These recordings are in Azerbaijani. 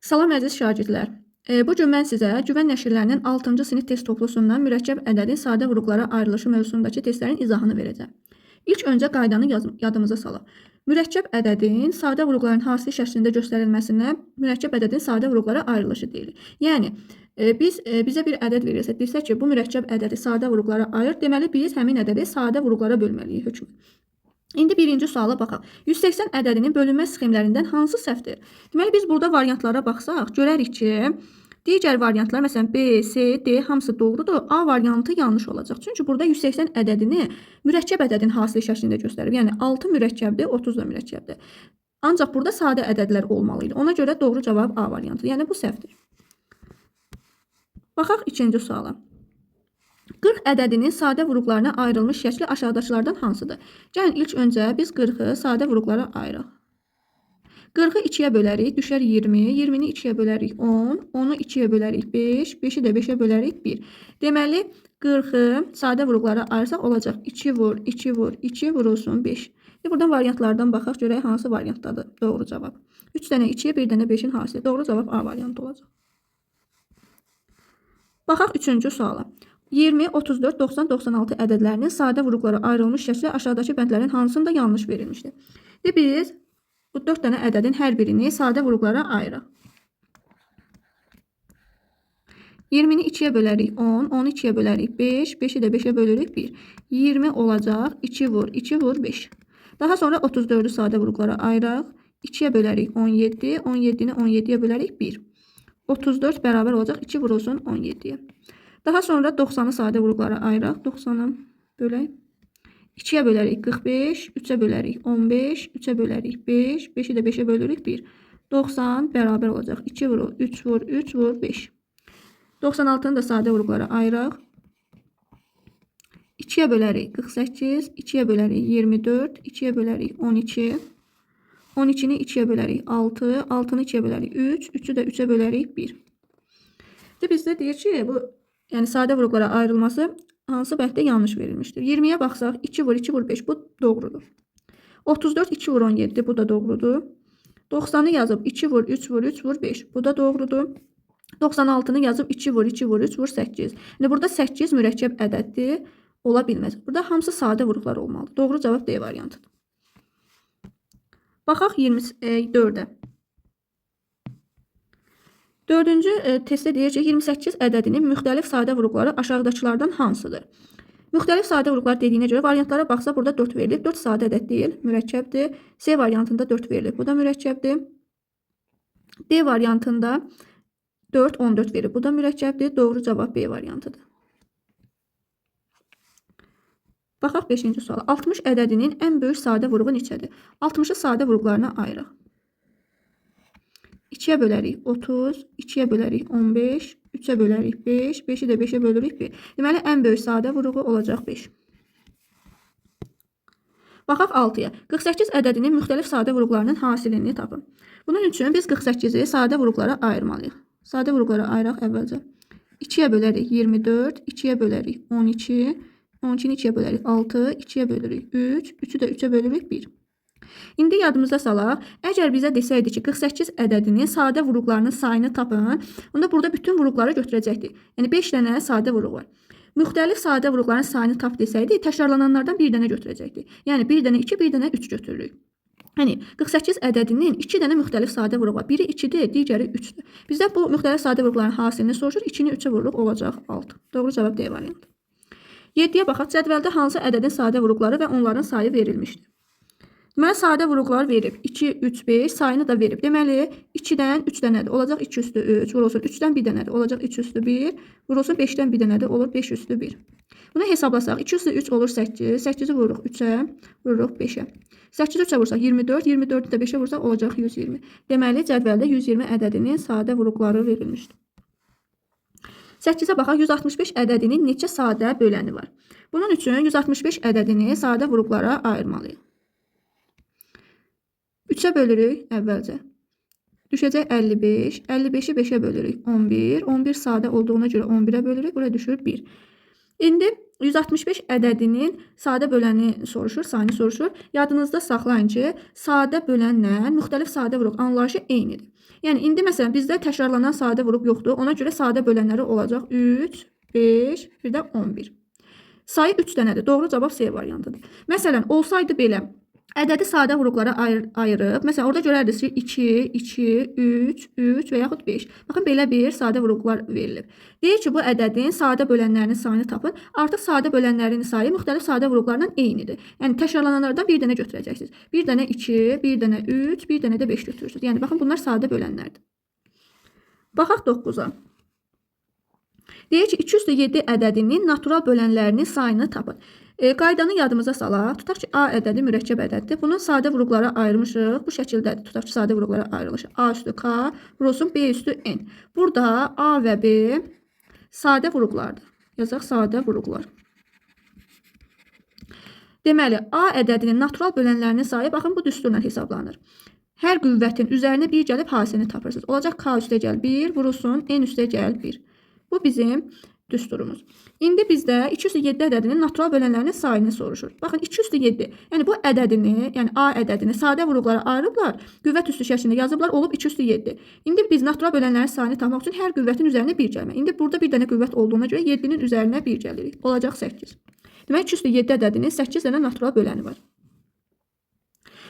Salam əziz şagirdlər. Bu gün mən sizə Güvən nəşrlərinin 6-cı sinif test toplusundan mürəkkəb ədədin sadə vuruqlara ayrılışı mövzusundakı testlərin izahını verəcəm. İlk öncə qaydanı yadımıza salaq. Mürəkkəb ədədin sadə vuruqların hasili şəklində göstərilməsinə mürəkkəb ədədin sadə vuruqlara ayrılışı deyilir. Yəni bizə bir ədəd verilsə, desə ki, bu mürəkkəb ədədi sadə vuruqlara ayır, deməli biz həmin ədədi sadə vuruqlara bölməliyik hökmən. İndi birinci suala baxaq. 180 ədədinin bölünmə sxemlərindən hansı səhvdir? Deməli biz burada variantlara baxsaq, görərik ki, digər variantlar, məsələn B, C, D hamısı doğrudur. A variantı yanlış olacaq. Çünki burada 180 ədədini mürəkkəb ədədin hasili şəklində göstərib. Yəni 6 mürəkkəbdir, 30 da mürəkkəbdir. Ancaq burada sadə ədədlər olmalı idi. Ona görə doğru cavab A variantıdır. Yəni bu səhvdir. Baxaq ikinci suala. 40 ədədinin sadə vuruqlarına ayrılmış şəkli aşağıdakılardan hansıdır? Gəlin ilk öncə biz 40-ı sadə vuruqlara ayıraq. 40-ı 2-yə bölərik, düşər 20, 20-ni 2-yə bölərik 10, 10-u 2-yə bölərik 5, 5-i də 5-ə bölərik 1. Deməli, 40-ı sadə vuruqlara ayırsaq olacaq 2 vur, 2 vur, 2 vurulsun 5. Buradan variantlardan baxaq, görək hansı variantdadır doğru cavab. 3 dənə 2, 1 dənə 5-in hasili. Doğru cavab A variantı olacaq. Baxaq üçüncü suala. 20, 34, 90, 96 ədədlərinin sadə vuruqlara ayrılmış şəkli aşağıdakı bəndlərin hansında yanlış verilmişdir? Biz bu 4 dənə ədədin hər birini sadə vuruqlara ayıraq. 20-ni 2-yə bölərik 10, 10-u 2-yə bölərik 5, 5-i də 5-ə bölürük 1. 20 olacaq 2 vur, 2 vur 5. Daha sonra 34-ü sadə vuruqlara ayıraq. 2-yə bölərik 17, 17-ni 17-yə bölərik 1. 34 bərabər olacaq 2 vurulsun 17-yə. Daha sonra 90-ı sadə vuruqlara ayıraq. 90-ı bölək. 2-yə bölərik 45, 3-ə bölərik 15, 3-ə bölərik 5, 5-i də 5-ə bölürük 1. 90 bərabər olacaq. 2 vur, 3 vur, 3 vur, 5. 96-nı da sadə vuruqlara ayıraq. 2-yə bölərik 48, 2-yə bölərik 24, 2-yə bölərik 12, 12-ni 2-yə bölərik 6, 6-nı 2-yə bölərik 3, 3-ü də 3-ə bölərik 1. Bizdə deyir ki, bu yəni sadə vuruqlara ayrılması hansı bənddə yanlış verilmişdir? 20-yə baxsaq 2 vur 2 vur 5 bu doğrudur. 34 2 vur 17 bu da doğrudur. 90-ı yazıb 2 vur 3 vur 3 vur 5 bu da doğrudur. 96-nı yazıb 2 vur 2 vur 3 vur 8. Yəni burada 8 mürəkkəb ədəddir, ola bilməz. Burada hamısı sadə vuruqlar olmalıdır. Doğru cavab D variantıdır. Baxaq 24-ə. Dördüncü testdə deyir ki, 28 ədədinin müxtəlif sadə vuruqları aşağıdakılardan hansıdır? Müxtəlif sadə vuruqlar dediyinə görə variantlara baxsa burada 4 verilib. 4 sadə ədəd deyil, mürəkkəbdir. C variantında 4 verilib. Bu da mürəkkəbdir. D variantında 4, 14 verilib. Bu da mürəkkəbdir. Doğru cavab B variantıdır. Baxaq 5-ci suala. 60 ədədinin ən böyük sadə vuruğu neçədir? 60-ı sadə vuruqlarına ayıraq. 2-yə bölərik 30, 2-yə bölərik 15, 3-ə bölərik 5, 5-i də 5-ə bölürük 1. Deməli, ən böyük sadə vuruğu olacaq 5. Baxaq 6-ya. 48 ədədinin müxtəlif sadə vuruqlarının hasilini tapın. Bunun üçün biz 48-i sadə vuruqlara ayırmalıyıq. Sadə vuruqlara ayıraq əvvəlcə. 2-yə bölərik 24, 2-yə bölərik 12, 12-ni 2-yə bölərik 6, 2-yə bölürük 3, 3-ü də 3-ə bölürük 1. İndi yadımıza salaq. Əgər bizə desəydi ki, 48 ədədinin sadə vuruqlarının sayını tapın, onda burada bütün vuruqları götürəcəkdik. Yəni 5 dənə sadə vuruq var. Müxtəlif sadə vuruqların sayını tap desəydi, təkrarlananlardan bir dənə götürəcəkdik. Yəni 1 dənə 2, 1 dənə 3 götürürük. Yəni 48 ədədinin 2 dənə müxtəlif sadə vuruğu var. Biri 2-dir, digəri 3-dür. Bizdə bu müxtəlif sadə vuruqların hasilini soruşur. 2-ni 3-ə vururuq, olacaq 6. Doğru cavab D variantı. 7-yə baxaq. Cədvəldə hansı ədədin sadə vuruqları və onların sayı verilmişdir? Deməli, sadə vuruqlar verib. 2, 3, 5 sayını da verib. Deməli, 2-dən 3 dənədir. Olacaq 2 üstü 3, vurulsun 3-dən 1 dənədir. Olacaq 3 üstü 1, vurulsun 5-dən 1 dənədir. Olur 5 üstü 1. Bunu hesablasaq, 2 üstü 3 olur 8. 8-i vururuq 3-ə, vururuq 5-ə. 8-i 3-ə vursaq 24, 24-ü də 5-ə vursaq olacaq 120. Deməli, cədvəldə 120 ədədinin sadə vuruqları verilmişdir. 8-ə baxaq, 165 ədədinin neçə sadə böləni var? Bunun üçün 165 ədədini sadə vuruqlara ayırmalıyıq. 3-ə bölürük əvvəlcə. Düşəcək 55. 55-i 5-ə bölürük 11. 11 sadə olduğuna görə 11-ə bölürük. Buraya düşür 1. İndi 165 ədədinin sadə böləni soruşur, sayını soruşur. Yadınızda saxlayın ki, sadə bölənlə müxtəlif sadə vuruq anlayışı eynidir. Yəni indi məsələn bizdə təkrarlanan sadə vuruq yoxdur. Ona görə sadə bölənləri olacaq 3, 5, bir də 11. Sayı 3 dənədir. Doğru cavab C variantıdır. Məsələn, olsaydı belə ədədi sadə vuruqlara ayırıb, məsələn, orada görərdiniz ki, 2, 2, 3, 3 və yaxud 5. Baxın, belə bir sadə vuruqlar verilib. Deyir ki, bu ədədin sadə bölənlərinin sayını tapın. Artıq sadə bölənlərin sayı müxtəlif sadə vuruqlarla eynidir. Yəni, təkrarlananlardan bir dənə götürəcəksiniz. Bir dənə 2, bir dənə 3, bir dənə də 5 götürürsünüz. Yəni, baxın, bunlar sadə bölənlərdir. Baxaq 9-a. Deyir ki, 207 ədədinin natural bölənlərinin sayını tapın. Qaydanı yadımıza salaq. Tutaq ki, A ədədi mürəkkəb ədəddir. Bunun sadə vuruqlara ayırmışıq. Bu şəkildədir. Tutaq ki, sadə vuruqlara ayrılışı. A üstü K vurulsun B üstü N. Burada A və B sadə vuruqlardır. Yazaq sadə vuruqlar. Deməli, A ədədinin natural bölənlərinin sayı, baxın, bu düsturla hesablanır. Hər qüvvətin üzərinə 1 gəlib hasilini tapırsınız. Olacaq K üstə gəl 1, vurulsun N üstə gəl 1. Bu bizim düsturumuz. İndi bizdə 207 ədədinin natural bölənlərinin sayını soruşur. Baxın, 207. Yəni bu ədədini, yəni A ədədini sadə vuruqlara ayırıblar, qüvvət üstü şəklində yazıblar, olub 207. İndi biz natural bölənlərin sayını tapmaq üçün hər qüvvətin üzərinə 1 gəlmək. İndi burada bir dənə qüvvət olduğuna görə 7-nin üzərinə 1 gəlirik. Olacaq 8. Demək, 207 ədədinin 8 dənə natural böləni var.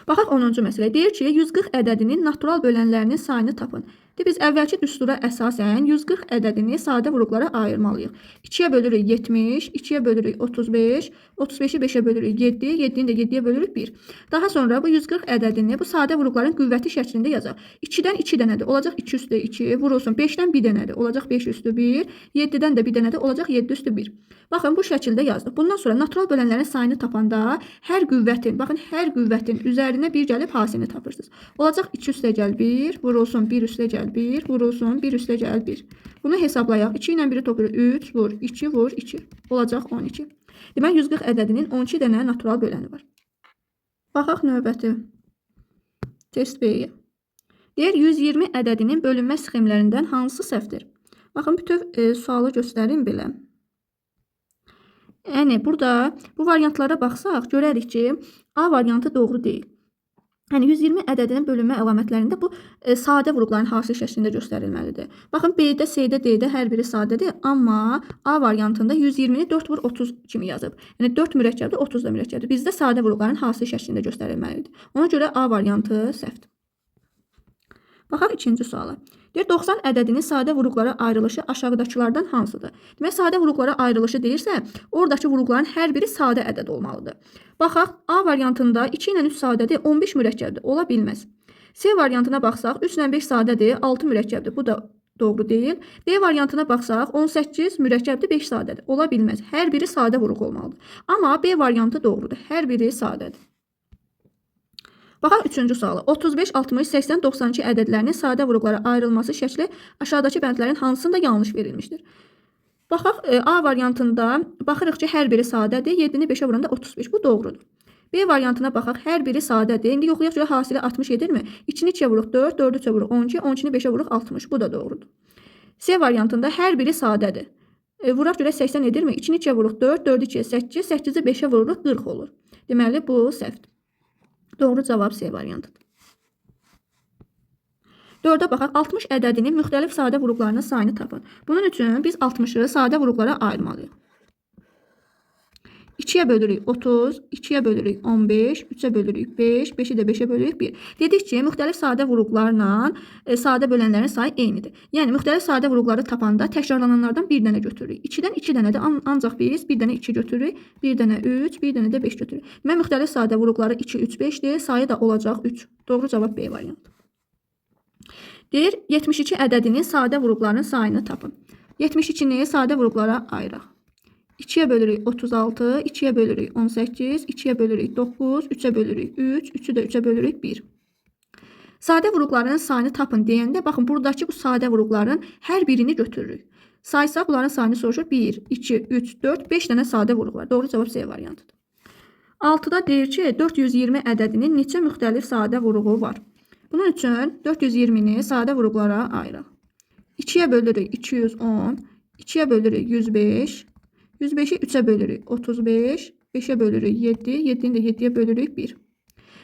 Baxaq 10-cu məsələ. Deyir ki, 140 ədədinin natural bölənlərinin sayını tapın. Biz əvvəlki düstura əsasən 140 ədədini sadə vuruqlara ayırmalıyıq. 2-yə bölürük 70, 2-yə bölürük 35, 35-i 5-ə bölürük 7, 7-ni də 7-yə bölürük 1. Daha sonra bu 140 ədədini bu sadə vuruqların qüvvəti şəklində yazaq. 2-dən 2 dənədir, olacaq 2 üstü 2, vurulsun 5-dən 1 dənədir, olacaq 5 üstü 1, 7-dən də 1 dənədir, olacaq 7 üstü 1. Baxın, bu şəkildə yazdıq. Bundan sonra natural bölənlərin sayını tapanda hər qüvvətin, baxın, hər qüvvətin üzərinə 1 gəlib hasilini tapırsınız. Olacaq 2 üstə gəl 1, vurulsun 1 üstə gəl 1, vurulsun 1 üstə gəl 1. Bunu hesablayaq. 2 ilə 1-i toplayırıq. 3 vur, 2 vur, 2. Olacaq 12. Demək, 140 ədədinin 12 dənə natural böləni var. Baxaq növbəti test B-yə. Deyir, 120 ədədinin bölünmə sxemlərindən hansı səhvdir? Baxın, bütöv sualı göstərim belə. Yəni, burada bu variantlara baxsaq, görərik ki, A variantı doğru deyil. Yəni, 120 ədədinin bölünmə əlamətlərində bu sadə vuruqların hasil şəklində göstərilməlidir. Baxın, B-də, C-də, D-də hər biri sadədir, amma A variantında 120-ni 4 vur 30 kimi yazıb. Yəni, 4 mürəkkəbdir, 30 da mürəkkəbdir. Bizdə sadə vuruqların hasil şəklində göstərilməlidir. Ona görə A variantı səhvdir. Baxaq ikinci suala. Deyir, 90 ədədinin sadə vuruqlara ayrılışı aşağıdakılardan hansıdır? Demək, sadə vuruqlara ayrılışı deyirsə, oradakı vuruqların hər biri sadə ədəd olmalıdır. Baxaq, A variantında 2 ilə 3 sadədir, 15 mürəkkəbdir, ola bilməz. C variantına baxsaq, 3 ilə 5 sadədir, 6 mürəkkəbdir, bu da doğru deyil. D variantına baxsaq, 18 mürəkkəbdir, 5 sadədir, ola bilməz. Hər biri sadə vuruq olmalıdır. Amma B variantı doğrudur, hər biri sadədir. Baxaq üçüncü suala. 35, 60, 80, 92 ədədlərinin sadə vuruqlara ayrılması şəkli aşağıdakı bəndlərin hansında yanlış verilmişdir? Baxaq, A variantında baxırıq ki, hər biri sadədir. 7-ni 5-ə vuranda 35. Bu doğrudur. B variantına baxaq, hər biri sadədir. İndi yoxlayaq görə hasili 60 edirmi? 2-ni 2-yə vuruq 4, 4-ü 3-ə vuruq 12, 12-ni 5-ə vuruq 60. Bu da doğrudur. C variantında hər biri sadədir. Vuraq görə 80 edirmi? 2-ni 2-yə vuruq 4, 4-ü 2-yə 8, 8-i 5-ə vururuq 40 olur. Deməli, bu səhvdir. Doğru cavab C variantıdır. 4-ə baxaq. 60 ədədinin müxtəlif sadə vuruqlarının sayını tapın. Bunun üçün biz 60-ı sadə vuruqlara ayırmalıyıq. 2-yə bölürük 30, 2-yə bölürük 15, 3-ə bölürük 5, 5-i də 5-ə bölürük 1. Dedik ki, müxtəlif sadə vuruqlarla sadə bölənlərin sayı eynidir. Yəni, müxtəlif sadə vuruqları tapanda təkrarlananlardan bir dənə götürürük. 2-dən 2 dənədir, ancaq biz bir dənə 2 götürürük, bir dənə 3, bir dənə də 5 götürürük. Demək, müxtəlif sadə vuruqları 2, 3, 5-dir, sayı da olacaq 3. Doğru cavab B variantı. Deyir, 72 ədədinin sadə vuruqlarının sayını tapın. 72-ni sadə vuruqlara ayıraq. 2-yə bölürük 36, 2-yə bölürük 18, 2-yə bölürük 9, 3-ə bölürük 3, 3-ü də 3-ə bölürük 1. Sadə vuruqların sayını tapın deyəndə, baxın, buradakı bu sadə vuruqların hər birini götürürük. Saysaq, bunların sayını soruşur. 1, 2, 3, 4, 5 dənə sadə vuruq var. Doğru cavab C variantıdır. 6-da deyir ki, 420 ədədinin neçə müxtəlif sadə vuruğu var? Bunun üçün 420-ni sadə vuruqlara ayıraq. 2-yə bölürük 210, 2-yə bölürük 105, 105-i 3-ə bölürük 35, 5-ə bölürük 7, 7-ni də 7-yə bölürük 1.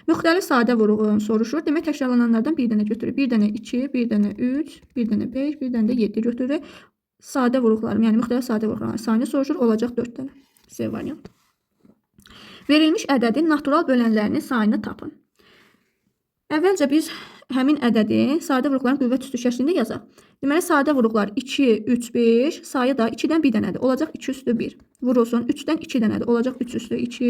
Müxtəlif sadə vuruğu soruşur. Demək təkrarlananlardan bir dənə götürürük. Bir dənə 2, bir dənə 3, bir dənə 5, bir dənə də 7 götürürük. Sadə vuruqlarım, yəni müxtəlif sadə vuruqların sayını soruşur. Olacaq 4 dənə. C variantı. Verilmiş ədədin natural bölənlərinin sayını tapın. Əvvəlcə biz həmin ədədi sadə vuruqların qüvvət üstü şəklində yazaq. Deməli, sadə vuruqlar 2, 3, 5, sayı da 2-dən 1 dənədir. Olacaq 2 üstü 1. Vurulsun 3-dən 2 dənədir. Olacaq 3 üstü 2.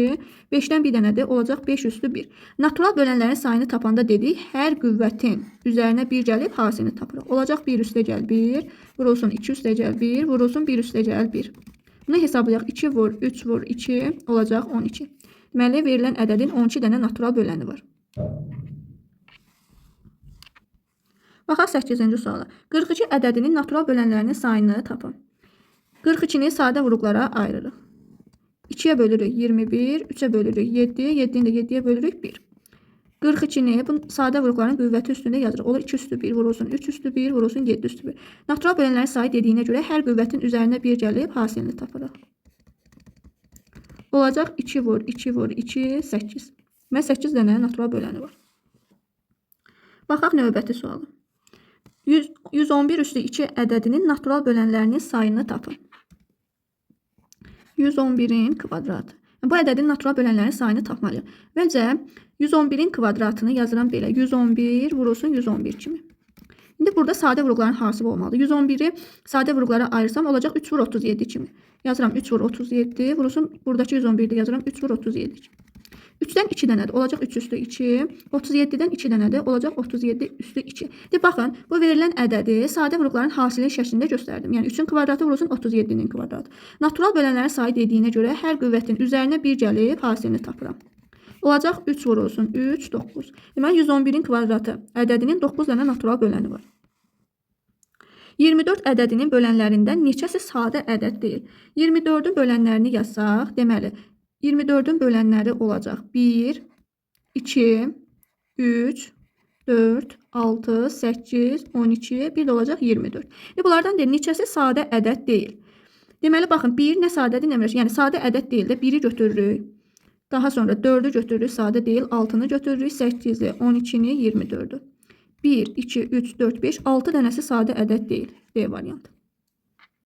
5-dən 1 dənədir. Olacaq 5 üstü 1. Natural bölənlərin sayını tapanda dedik, hər qüvvətin üzərinə 1 gəlib hasilini tapırıq. Olacaq 1 üstə gəl 1, vurulsun 2 üstə gəl 1, vurulsun 1 üstə gəl 1. Bunu hesablayaq. 2 vur, 3 vur, 2 olacaq 12. Deməli, verilən ədədin 12 dənə natural böləni var. Baxaq 8-ci suala. 42 ədədinin natural bölənlərinin sayını tapın. 42-ni sadə vuruqlara ayırırıq. 2-yə bölürük 21, 3-ə bölürük 7, 7-ni də 7-yə bölürük 1. 42-ni bu sadə vuruqların qüvvəti üstündə yazırıq. Olur 2 üstü 1 vurulsun 3 üstü 1 vurulsun 7 üstü 1. Natural bölənlərin sayı dediyinə görə hər qüvvətin üzərinə 1 gəlib hasilini tapırıq. Olacaq 2 vur, 2 vur, 2, 8. Demək 8 dənə natural böləni var. Baxaq növbəti suala. 111 üstü 2 ədədinin natural bölənlərinin sayını tapın. 111-in kvadratı. Bu ədədin natural bölənlərinin sayını tapmalıyıq. Əvvəlcə 111-in kvadratını yazıram belə. 111 vurulsun 111 kimi. İndi burada sadə vuruqların hasili olmalıdır. 111-i sadə vuruqlara ayırsam olacaq 3 vur 37 kimi. Yazıram 3 vur 37 vurulsun buradakı 111-də yazıram 3 vur 37 kimi. 3-dən 2 dənədir. Olacaq 3 üstü 2. 37-dən 2 dənədir. Olacaq 37 üstü 2. De, baxın, bu verilən ədədi sadə vuruqların hasili şəklində göstərdim. Yəni 3-ün kvadratı vurulsun 37-nin kvadratı. Natural bölənlərin sayı dediyinə görə hər qüvvətin üzərinə 1 gəlib hasilini tapıram. Olacaq 3 vurulsun 3, 9. Deməli 111-in kvadratı ədədinin 9 dənə natural böləni var. 24 ədədinin bölənlərindən neçəsi sadə ədəd deyil? 24-ün bölənlərini yazsaq, deməli 24-ün bölənləri olacaq 1, 2, 3, 4, 6, 8, 12, bir də olacaq 24. Bunlardan deyil, neçəsi sadə ədəd deyil? Deməli, baxın, 1 nə sadədir, nə mürəkkəb. Yəni, sadə ədəd deyil də 1-i götürürük. Daha sonra 4-ü götürürük, sadə deyil, 6-nı götürürük, 8-i, 12-ni, 24-ü. 1, 2, 3, 4, 5, 6 dənəsi sadə ədəd deyil. D variantı.